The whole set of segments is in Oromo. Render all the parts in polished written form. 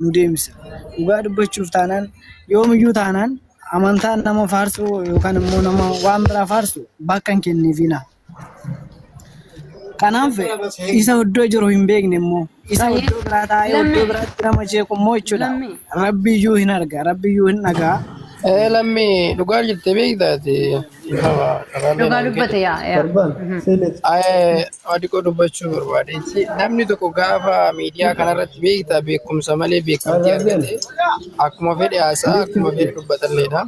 nu deemsa. Dhugaa dubbachuuf taanaan yoomiyyuu taanaan amantaa nama faarsuu yookaan immoo nama waan biraa faarsu bakka hin kenniifina. Kanaaf isa iddoo jiru hin beekne immoo isa iddoo biraa taa'ee iddoo Lammii biraatti nama jeequ immoo jechuudha. lammii Rabbiyyuu hin arga, rabbiyyuu hin dhaga'a. Ee lammii dhugaa jirte beektaati. Ifama karaalee Dhugaa naan dubbate gadi. yaa yaa. Torban Felix. Waa dubbachuu barbaadeetti. Namni tokko gaafa miidiyaa kanarratti beektaa beekumsa malee beekamtii Arrabeen. argate akkuma fedhe haasa'a akkuma fedhe dubbatalleedha.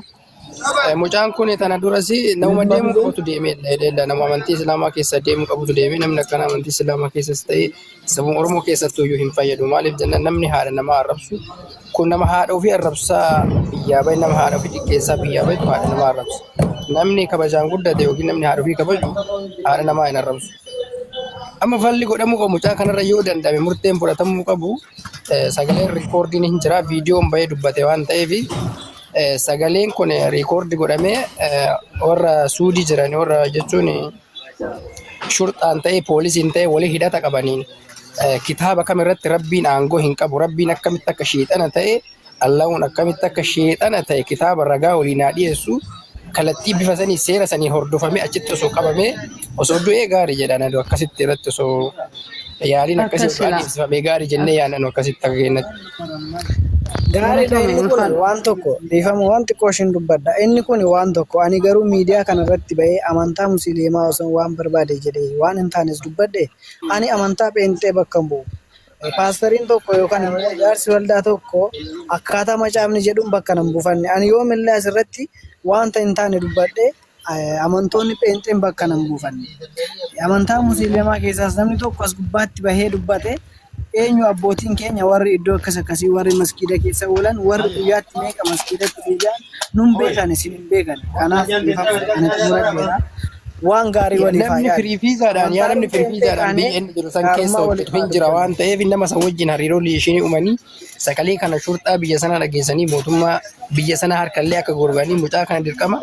Mucaan kun tana duras nama deemuu qabutu deemee dha. Nama amantii Islaamaa keessa deemuu qabutu deemee namni akkana amantii Islaamaa keessas ta'e sabuma Oromoo keessattuu iyyuu hin fayyadu. Maaliif jennaan namni haadha namaa arrabsu kun nama haadha ofii arrabsaa biyyaa bahe nama haadha ofii xiqqeessaa biyyaa bahetu haadha namaa arrabsa. Namni kabajaan guddate yookiin namni haadha ofii kabaju haadha namaa hin arrabsu. Amma falli godhamuu qabu mucaa kanarra yoo danda'ame murteen fudhatamuu qabu sagaleen riikoordiin hin jira viidiyoon bahee dubbate waan ta'eef sagaleen kun riikoordi godhamee warra suudii jiran warra jechuun shurxaan ta'e poolisiin ta'e walii hidhata qabaniin kitaaba kam irratti rabbiin aangoo hin qabu rabbiin akkamitti akka sheexana ta'e Allahuun akkamitti akka sheexana ta'e kitaaba ragaa waliin haa dhiyeessu kallattii bifa sanii seera sanii hordofamee achitti osoo qabamee osoo du'ee gaarii jedha nadu akkasitti irratti osoo yaaliin akkasii Akkas osoo silaa. adeemsifamee gaarii jennee yaadna nu akkasitti akka keenyatti. Gaariidha Galatoomi inni kun ulfaadhu. waan tokko dhiifama waan xiqqoo ishiin dubbadha. Inni kun waan tokko ani garuu miidiyaa kana irratti ba'ee amantaa musliimaa osoo waan barbaade jedhee waan hin taanes dubbadhe ani amantaa pheenxee bakka hin bu'u. Paastariin tokko yookaan immoo jaarsi waldaa tokko akkaataa macaafni jedhuun bakka nan buufanne. Ani yoomillee asirratti wanta hin taane dubbadhe amantoonni pheenxeen bakka nan buufanne. Amantaa musliimaa keessaas namni tokko as gubbaatti bahee dubbate eenyu abbootiin keenya warri iddoo akkas akkasii warri maskiida keessa oolan warri guyyaatti meeqa maskiidatti deebi'an nun beekan isin hin beekan. Kanaaf dhiifama ani xumuradheera. Waan gaarii waliif haa Namni yaadnu. firii fiizaadhaan yaa Amantaan namni firii pheenxee fiizaadhaan taanee biyya inni jiru san keessa gaarummaa waliif hojjetu haa hin jira dubbannu. waan ta'eef nama san wajjin hariiroo liishinii uumanii sagalee kana shurxaa biyya sanaa dhageessanii mootummaa biyya sanaa harkallee akka gorganii mucaa kana dirqama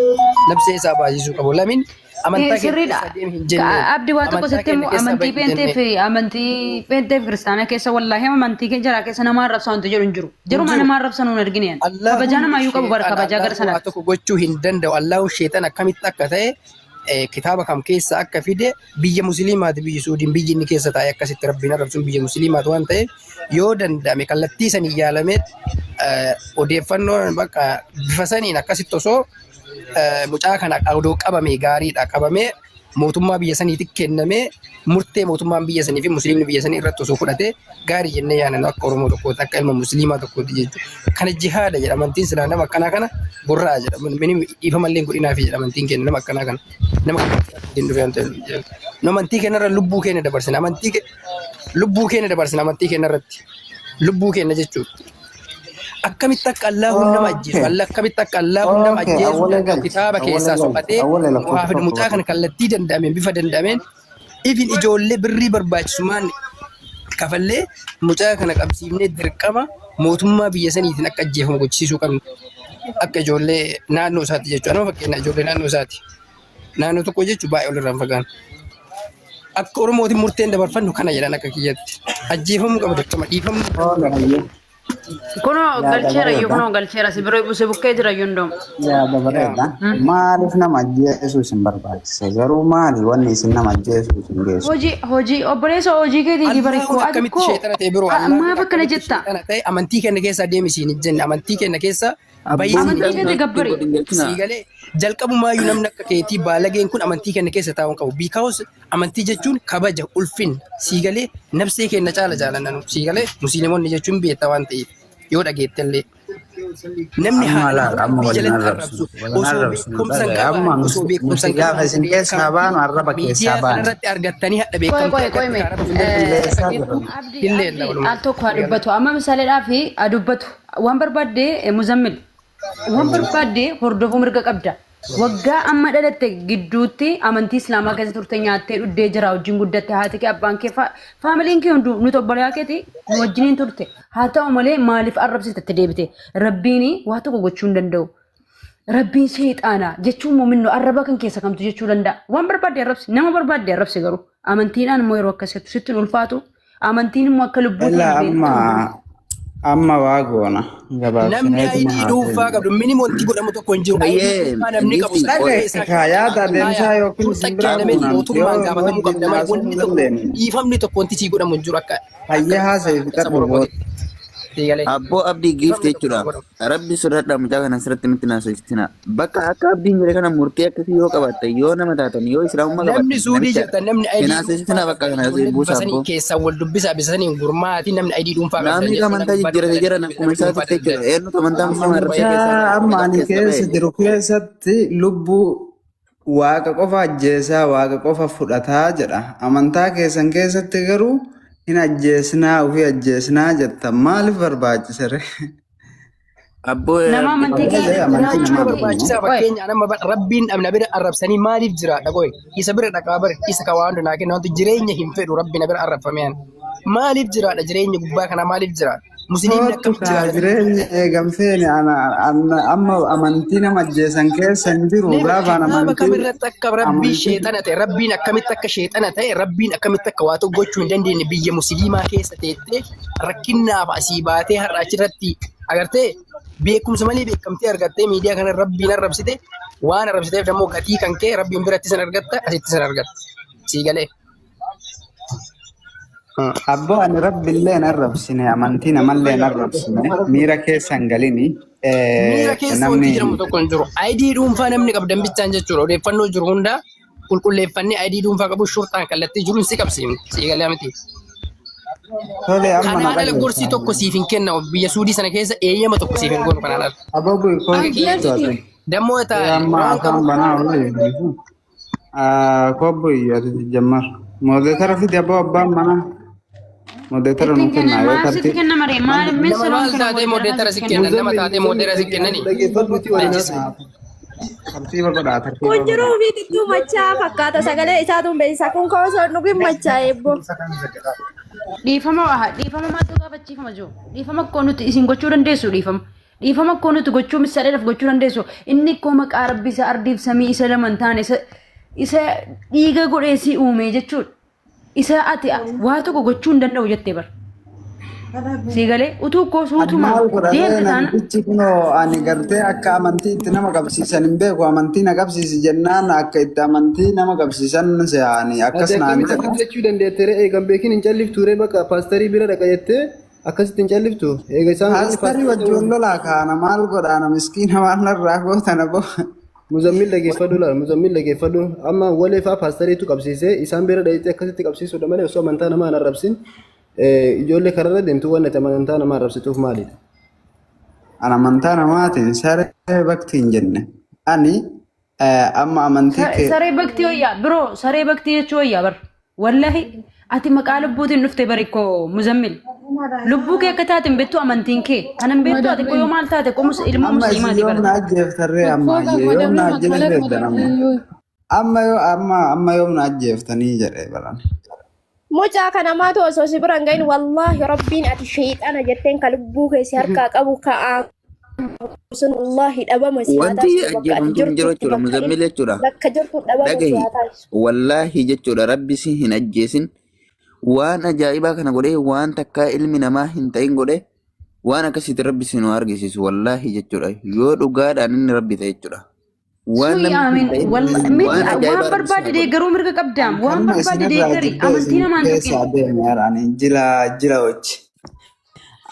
nabsee isaa baasisuu qabu. Lamin amantaa keenya Sirriidha. keessa deemi hin jenneen. Abdi waa tokko Amantaa sitti keenya immoo keessa amantii bahi hin pheenxee jenneen. fi amantii pheenxee fi kiristaanaa keessa wallaahi amantii keenya jaraa keessa nama arrabsaa wanti jedhu hin jiru. Hin Jaruma jiru. nama arrabsan hin argine. Kabajaa Allahu namaayyuu qabu bara sheexana kabajaa gara Allahu waa sanaatti. tokko gochuu hin danda'u. Allahu sheexana akkamitti akka ta'e kitaaba kam keessa akka fide biyya musliimaati biyyi Suudiin biyyi inni keessa taa'e akkasitti rabbiin arrabsuun biyya musliimaati waan ta'eef yoo danda'ame kallattii saniin yaalamee odeeffannoon bakka bifa saniin akkasitti osoo mucaa kana odoo qabame gaariidha qabamee mootummaa biyya saniitti kennamee murtee mootummaan biyya sanii fi musliimni biyya sanii irratti osoo fudhatee gaarii jennee yaadna akka Oromoo tokkootti akka ilma musliimaa tokkootti jechuudha. Kana jihaada jedha amantiin silaa nama akkanaa kana gorra'a jedha. Mini dhiifamallee hin godhinaafi jedha amantiin keenya nama akkanaa kana. Nama ittiin dhufe waan ta'eef. Nu amantii keenya irra lubbuu keenya dabarsina amantii lubbuu keenya dabarsina amantii keenya irratti lubbuu keenya jechuudha. Akkamitti akka Allaahuun nama ajjeesu, Allah akkamitti akka Allaahuun nama Okay, ajjeesuu awwalee danda'u galchi. kitaaba Awwalee keessaa galchi. soqatee Awwalee nu haa lakkoofsa fidu. tokko Mucaa kana kallattii danda'ameen bifa danda'ameen ifin ijoollee birrii barbaachisummaan kafallee mucaa kana qabsiifnee dirqama mootummaa biyya saniitiin akka ajjeefamu gochisiisuu qabna. Akka ijoollee naannoo isaatti jechuudha. Nama fakkeenya ijoollee naannoo isaati. Naannoo tokko jechuun baay'ee walirraa hin fagaanne. Akka Oromootiin murteen dabarfannu kana jedhan akka kiyyatti. Ajjeefamuu qaba dirqama dhiifamuu Tola, hayyee. Kunoo Yaada galcheera iyyuu bareeda. kunoo galcheera si bira si bukkee jira iyyuu hundoom. Yaada bareeda. Maaliif nama ajjeesuu isin barbaachisa? Garuu maali wanni isin nama ajjeesuu isin geessu? Hojii hojii obboleessa hojii keetiiti bari Allahuun koo ati akkamitti koo sheexana ta'e biroo Allahuun maaf akkana akkamitti jetta? sheexana ta'e amantii keenya keessaa deemi siin hin jenne amantii keenya keessa bayii siin hin Amantii jenne keeti gabbari. sii galee jalqabumaayyuu namni akka keetii baalageen kun amantii keenya keessa taa'uu hin qabu. Because amantii jechuun kabaja ulfin sii galee nafsee keenya caala jaalanna nu sii galee musliimonni jechuun beekta waan ta'eef yoo dhageettellee. Namni Amma haadha laal amma rabbii wal hin jalatti arrabsinu. arrabsu Wal hin osoo arrabsinu. beekumsa hin Dhagaye amma qabaanne osoo beekumsa nuti hin gaafa isin qabaanne keessaa baanu beekamtii arraba keessaa miidiyaa baane. kanarratti argattanii hadha Qoy beekamtii qoy qoy argatte mee. karaa rabbiin darbii Qilleessaa dhageettu jiran. Abdi illee abdi walumaa al tokko haa dubbatu amma misaaleedhaa fi haa dubbatu waan barbaadde muzammil waan barbaadde hordofuu mirga qabda. Waggaa amma dhalatte gidduutti amantii islaamaa keessa turte nyaattee dhuddee jira wajjin guddatte haati kee abbaan kee faamiliin kee hunduu nuti obboleyaa keeti nu wajjiniin turte haa ta'u malee maaliif arrabsite itti deebite rabbiin waa tokko gochuu hin danda'u. Rabbiin seexaana jechuun muuminno arraba kan keessa kamtu jechuu danda'a. Waan barbaadde arrabsi nama barbaadde arrabsi garuu amantiidhaan immoo yeroo akkasii sitti hin ulfaatu amantiin immoo akka lubbuu Ella keenya amma beektu. Amma waa goona. Namni Gabaabsineetuma ID haa dhuunfaa seennu. qabdu minimum wanti godhamu tokko hin jiru. ID Hayyee dhuunfaa namni qabu giifti sagalee Dhagaye isaa kaa yaada adeemsaa yookiin shurxa isin biraa kennamee buunaan mootummaan yoo gaafatamuu wajjin qabda malee haasa'uu wanni hin tokko dandeenye. dhiifamni tokko wanti sii godhamu hin jiru akka Hayyee akka haasa'e saba fixadhu booda. Oromootitti. Siigalee. Abboo abdii giifti Dhiifamni tokko jechuudha. hin godhamu. Rabbi sodaadhaa mucaa kana asirratti nutti naasofsiisina. Bakka akka abdiin jedhe kana murtii akkasii yoo qabaatte yoo nama taatan yoo islaamummaa Namni qabaattan suudii namicha jirtan namni ID hin dhuunfaa haasofsiisina bakka qabdan kana ijoollee bifa buusa sanii abboo. keessaa wal dubbisaa bisa saniin gurmaatii namni ID dhuunfaa qabdan Namni jechuun amantaa namni jijjiirate baduu jira akkuma namni dhuunfaa isaatitti jechuudha. daldala. Eenyutu amantaa musliimaa arrabsee keessaa Amantaa bahe amma qofa ani keessa keessa bahe. jiru keessatti lubbuu waaqa qofa ajjeesaa waaqa qofa fudhataa jedha. Amantaa keessan keessatti garuu hin ajjeesinaa ofii ajjeesinaa jetta. Maaliif barbaachisa ree? Abboo Nama amantii Amantii keessa amantii nama Jiraachuma namaa amantii barbaachisaa qoy fakkeenya nama rabbiin na bira arrabsanii maaliif jiraadha qoy isa bira dhaqaa bare isa ka waan naa kenna wanti jireenya hin fedhu rabbi na bira arrabfame ani maaliif jiraadha jireenya gubbaa kanaa maaliif jiraadha musliimni Kootu akkamitti kaa jiraadha jireenya eegamfeeni amma amantii nama ajjeesan keessa hin jiru Never gaafaan kitaaba amantii kamirratti akka rabbii amantii sheexana ta'e rabbiin akkamitti akka sheexana ta'e rabbiin akkamitti akka waa tokko gochuu hin dandeenye biyya musliimaa keessa teettee rakkinnaaf asii baatee har'a achirratti agartee beekumsa malee beekamtii argattee miidiyaa kana rabbiin arrabsite waan arrabsiteef immoo gatii kan kee rabbiin biratti san argatta asitti san argatta sii galee. Abboo ani rabbillee hin arrabsine amantii namallee hin arrabsine miira keessa hin galini Miira keessa wanti namni jedhamu tokko hin jiru. ID dhuunfaa namni qabdan bichaan jechuudha. Odeeffannoo jiru hundaa qulqulleeffannee ID dhuunfaa qabu shurxaan kallattii jiruun si qabsiifne. Sii galee miti. tole amma na Kanaan ala gorsii dhageessa. tokko siif hin kennamu. Biyya Suudii sana keessa eeyyama tokko siif hin godhu kanaan ala. Aboo bu'i kootu Giifti. ati. Dammoo taa'e Amma waan afaan qabu banaa oole. Kobbo ati jammar. Moodeetara fidi abboo abbaan manaa. Moodeetara Ittiin nu kenna kenna yoo maal sitti tartiib. kenna maree maal min nama saloon maal kenna taatee moodeetara moodeetara sitti si kenna. kennan nama taatee moodeetara si kennanii. Dhaggeeffadhuuti waliin Najis. haasa'u. Tartiiba godhaa tartiiba Kun jiruu godhaa. fi xiqquu machaa fakkaata sagalee isaatuun beeksisa kun koo osoo hin dhugin machaa eebbo. Dhiifama waa dhiifama maaltu gaafachiifama jiru dhiifama akkoo nuti isin gochuu dandeessu dhiifama dhiifama akkoo nuti gochuu misaaleedhaaf gochuu dandeessu inni akkoo maqaa rabbi isa ardiif samii isa lama hin taane isa isa dhiiga godhee si uume jechuudha isa ati waa tokko gochuu hin danda'u jettee bar sii galee utuu koo Ani suutuma maal godhamee deemte taana namtichi kunoo ani gartee akka amantii itti nama qabsiisan hin beeku amantii na qabsiisi jennaan akka itti amantii nama qabsiisan se'anii akkas Ati naan akkamitti jedha. akkas jechuu dandeette ree eegan beekin hin calliftu ree bakka paasterii bira dhaqa jettee akkasitti hin calliftu eega isaan inni Paasterii paasterii wajjin ta'uu lolaa kaana maal godhaana miskiina maal narraa gootana boo. Muzammil dhageeffadhu laal Muzammil dhageeffadhu amma walee faa paasteriitu qabsiisee isaan bira dhayitee akkasitti qabsiisuudha malee osoo amantaa namaa hin arrabsin ijoollee kararra deemtu waan ati amantaa namaa arrabsituuf maalidha? Ani amantaa namaatiin saree bakti hin jenne. Ani amma amantii kee Saree baktii wayyaa biroo saree baktii jechuu wayyaa bar wallahi ati maqaa lubbuutiin dhufte bari koo muzammil lubbuu kee akka taate hin beektu amantiin kee kan hin beektu ati qoyoo maal taate qomus ilma amma isin musliimaati yoom bara. na ajjeeftarree amma yoom na ajjeeftan amma amma yoo amma amma yoom na ajjeeftanii jedhee baran. Mucaa kana maatu osoo si bira hin gahin wallaahi rabbiin ati sheexana jetteen ka lubbuu kee si harkaa qabu ka sun wallaahi dhabama si haa Wanti taasisu bakka ati ajjeefamtu hin jiru jirtutti jechuudha. bakka Muzammil jechuudha. bakka jirtu dhabama si Dhagahi. haa taasisu. Wallaahi jechuudha. Rabbi si hin ajjeesin. Waan ajaa'ibaa kana godhee waan takkaa ilmi namaa hin ta'in godhee waan akkasiitti rabbi si nu argisiisu. Wallaahi jechuudha. Yoo dhugaadhaan inni rabbi ta'e jechuudha. Waan Suyi namni hin aamin ta'in wallahi miti waan waan ajaa'ibaa rabbi si barbaade haa godhu. deeggaruu mirga qabdaam waan Kanuma barbaade isinirraa deeggari jibbee amantii isin namaan tuqin. keessaa deemeera ani jila jila hojii.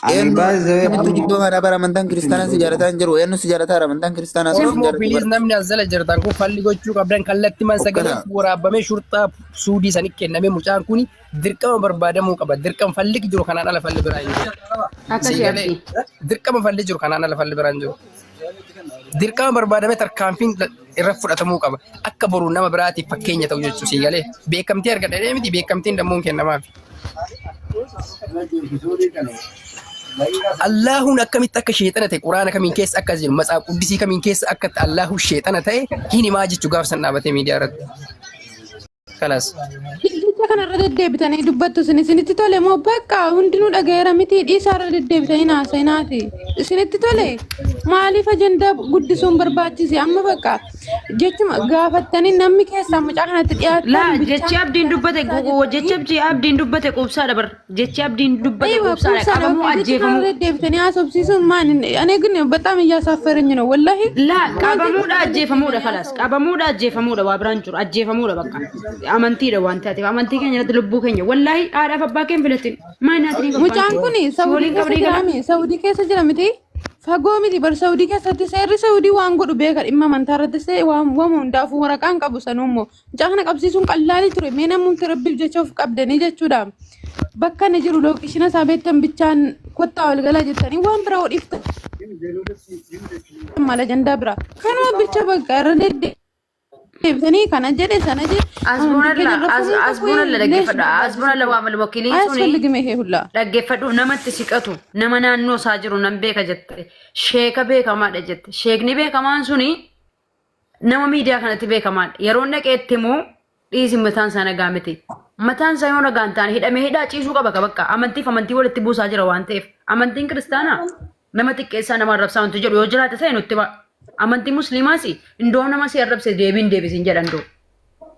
Ani Eenyu baay'ee kamittu amma jidduu kana bara amantaan kiristaanaa si jaalataa hin jiru. Eenyu si jaalataa amantaan kiristaanaa si hin Oromoo jaalatu piliis bara. namni as jala jirtan kun falli gochuu qabdan kallattii man sagalee Hokkana. waraabamee shurxaa suudii sanii kennamee mucaan kun dirqama barbaadamuu qaba. Dirqama falli jiru kanaan ala falli biraa hin jiru. Akkasii Sii galee abdii. dirqama falli jiru kanaan ala falli biraa hin jiru. Dirqama barbaadamee tarkaanfiin irra fudhatamuu qaba. Akka boru nama biraatiif fakkeenya ta'u jechuudha sii galee. Beekamtii argadha miti beekamtiin dammuun kennamaaf. Allaahuun akkamitti akka sheexana ta'e quraana kamiin keessa akka jiru matsaa quddisii kamiin keessa akka Allaahuun sheexana ta'e hin himaa jechuu gaaf san dhaabatee miidiyaa irratti. Kanas. Jecha kanarra deddeebitanii dubbattu isin isinitti tole moo bakka hundinuu dhaga'eera miti dhiisaarra deddeebitanii haasa'inaati. Isinitti tole maaliif ajandaa guddisuun barbaachise amma bakka Jechuma gaafattanii namni keessaa mucaa kanatti dhiyaatan Laa bichaa jechi abdiin dubbate jechi abdiin dubbate quubsaadha bar jechi abdiin dubbate Aywa quubsaadha kuusaa qabamuu ajjeefamuu deddeebitanii haasofsiisuun maal እኔ ግን በጣም እያሳፈረኝ ነው ወላሂ። Laa qabamuudha ajjeefamuudha kalas qabamuudha ajjeefamuudha waa biraan jiru ajjeefamuudha bakka amantiidha waan taateef amantii keenya irratti lubbuu keenya wallaahi haadhaaf abbaa keenya filatin maal nyaatni Mucaan kun Saudii keessa jira mi? Saudii keessa jira miti? Fagoo miti bar Saudii keessatti seerri Saudii waan godhu beeka dhimma amantaa irratti ta'e waan waan hundaafuu waraqaan qabu sanuu immoo mucaa kana qabsiisuun qallaalii ture mee namumti rabbiif jecha of qabdanii jechuudha. Bakka inni jiru location isaa beektan bichaan kottaa wal galaa jettanii waan biraa hodhiftan maal ajandaa biraa kanuma bicha bakka irra deddeebitanii kana jedhe sana jedhe amantii keenya irra fuudhuu qabu Asbuunalla leesh dhaggeeffadha asbuunalla waa mal wakiiliin suni አያስፈልግም ይሄ ሁላ። Dhaggeeffadhu namatti siqatu nama naannoo isaa jiru nan beeka jette sheeka beekamaadha jette sheekni beekamaan suni nama miidiyaa kanatti beekamaadha yeroo dhaqeetti immoo dhiisi mataan isaa nagaa miti mataan isaa yoo nagaa hin taane hidhamee hidhaa ciisuu qaba ka bakka amantiif amantii walitti buusaa jira waan ta'eef amantiin kiristaanaa nama xiqqeessaa nama arrabsaa wanti jedhu yoo jiraate ta'e nutti ba'a amantii musliimaas indoo nama si arrabse deebiin deebisin jedhan doo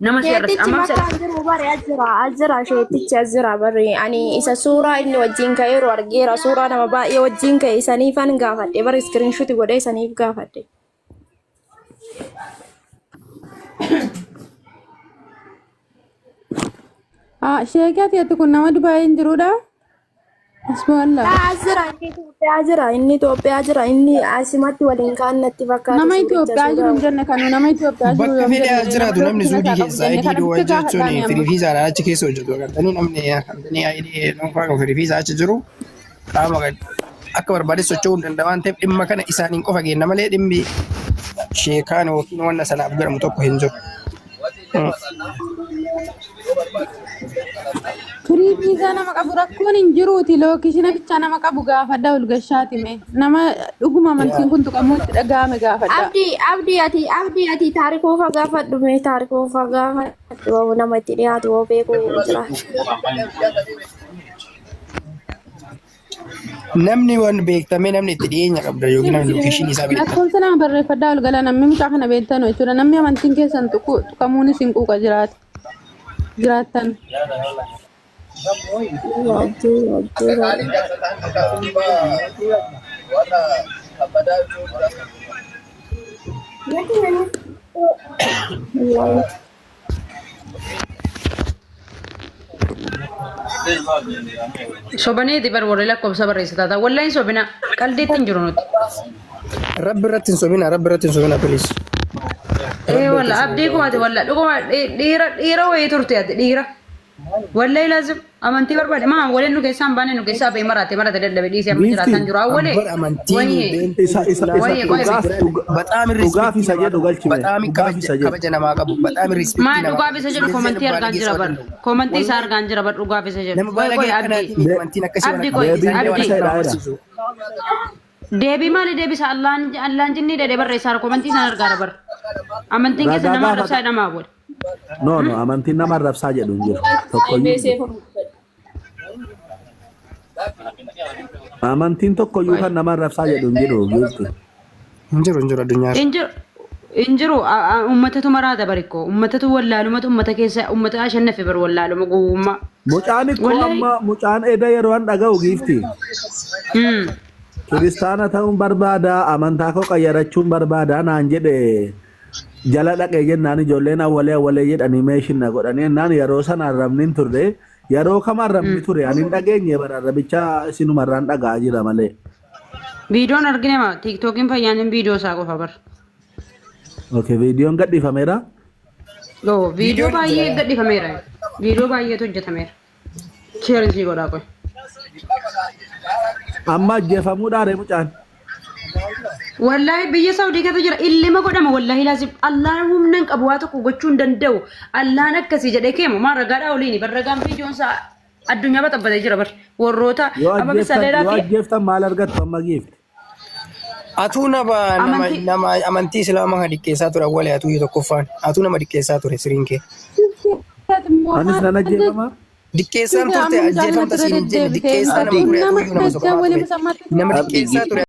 nama si arrabse Sheetichi amma makkaan jiru bari as jira as jira sheetichi as jira bari ani isa suuraa inni wajjin ka'eeru argeera suuraa nama baay'ee wajjin ka'e isaniifan gaafadhe bari screenshot godhee isaniif gaafadhe. Sheekii ati kun nama Dubaayii hin jirudha. Asbu'allah. As jira inni Itoophiyaa jira inni Itoophiyaa jira inni asimatti waliin kaan natti fakkaata Nama suuricha Itoophiyaa jiru suuraa. hin jenne kanu nama Itoophiyaa jiru Bakka yoo fedhe as jenne jiraatu nama namni location suudii isaa qabu keessa jenne ID kana duwwaa bicha jechuun gaafadhaani amma. firii fiizaadhaan achi keessa hojjetu agartanii namni namni ID dhuunfaa qabu firii fiizaa achi jiru qaama akka barbaade socho'uu hin danda'a waan ta'eef dhimma kana isaaniin qofa kenna malee dhimmi sheekaan yookiin wanna sanaaf godhamu tokko hin jiru. Firii viizaa nama qabu rakkoon hin jiruuti location bichaa nama qabu gaafadha ol gashaati mee nama dhuguma amantiin kun tuqamuu itti dhaga'ame gaafadha. Abdii abdii ati abdii ati taarikuu fa gaafadhu mee taarikuu fa gaafadhu nama itti dhiyaatu yoo beeku jiraate. Namni waan beektamee namni itti dhiyeenya qabda yookiin namni location isaa beekta. Lakkoofsa nama barreeffadhaa ol galaa namni mucaa kana beektan jechuudha namni amantiin keessan tuqamuunis hin quuqa jiraate jiraattan. Abdii abdii. Sobaneeti bar warri lakkoofsa barreessitaa ta'a. Wallahi hin sobina. Qaldeetti hin jiru nuti. Rabbi irratti hin sobina, rabbi irratti hin sobina please. Ee walla abdii kumaati walla dhuguma dhiira dhiira wayii turte ati dhiira. Wallahi laazim amantii barbaade maa waliin nu keessaa hin baane nu keessaa bahee maraate marate dadhabe dhiisee amma jiraataan jiru awwalee. Abbar amantiin Wayii Isa isa isa wayii qoy dhugaaf በጣም dhugaaf isa jedhu galchime በጣም dhugaaf isa jedhu. kabaja namaa qabu በጣም respect Maa dhugaaf isa jedhu komantii argaan jira bar komantii isaa argaan jira bar dhugaaf isa jedhu. Nama Qoy qoy baay'ee abdii akkanaatiin amantiin akkasii abdii waan qoy Deebiin abdii. isa jedha jedha. Deebii maali deebisa Allaan Allaan jinnii dhedhee barreessaa komantii isaan argaara bar. Amantiin keessa Ragaa nama gaafata. arrabsaa jedhamaa booda. No no amantiin nama arrabsaa jedhu hin jiru. Tokkoyyuu hin jiru. Amantiin tokkoyyuu kan nama arrabsaa jedhu hin jiru giifti. Hin jiru hin jiru addunyaa. Hin jiru hin jiru uummatatu maraata barikko uummatatu wallaalumatu uummata keessa uummata ashannafe bar wallaaluma gowwummaa. Mucaan ikkoo Wallahi. amma mucaan eda yeroo an dhaga'u giifti. Kiristaana ta'uun barbaada amantaa koo qayyarachuun barbaada naan jedhe jala dhaqee jennaan ijoolleen awwalee awwalee jedhanii meeshinna godhanii jennaan yeroo sana arrabni hin turre yeroo kam arrabni ture ani hin dhageenye bara arrabicha isinumarraan dhaga'aa jira malee. Viidiyoon argine ma tiiktookiin fayyaan viidiyoo isaa qofa bar. Okay, viidiyoon gadhiifameera. Oo viidiyoo baay'ee gadhiifameera. Viidiyoo baay'eetu hojjetameera. Sheerisii godhaa qoy. Amma ajjeefamuudhaare mucaan. Wallahi biyya Saudii keessa jira illima godhama wallahi laazim Allaan humna hin qabu waa tokko gochuu hin danda'u Allaan akkasii jedhee keema maa ragaadhaa oliini bar ragaan viidiyoon isaa addunyaa baxabbatee jira bar warroota Yoo amma ajjeeftan misaaleedhaa yoo fi ajjeeftan maal argattu amma giifti? Atuu nama nama amantii nama amantii islaamaa kan diqqeessaa ture awwalee atuu tokkoffaan atuu nama diqqeessaa ture siriin kee. Anis nan ajjeefama. Diqqeessaan turte ajjeefamta siin hin jenne diqqeessaa nama ture atuu nama soqamaa ture. Nama Abdii diqqeessaa ture.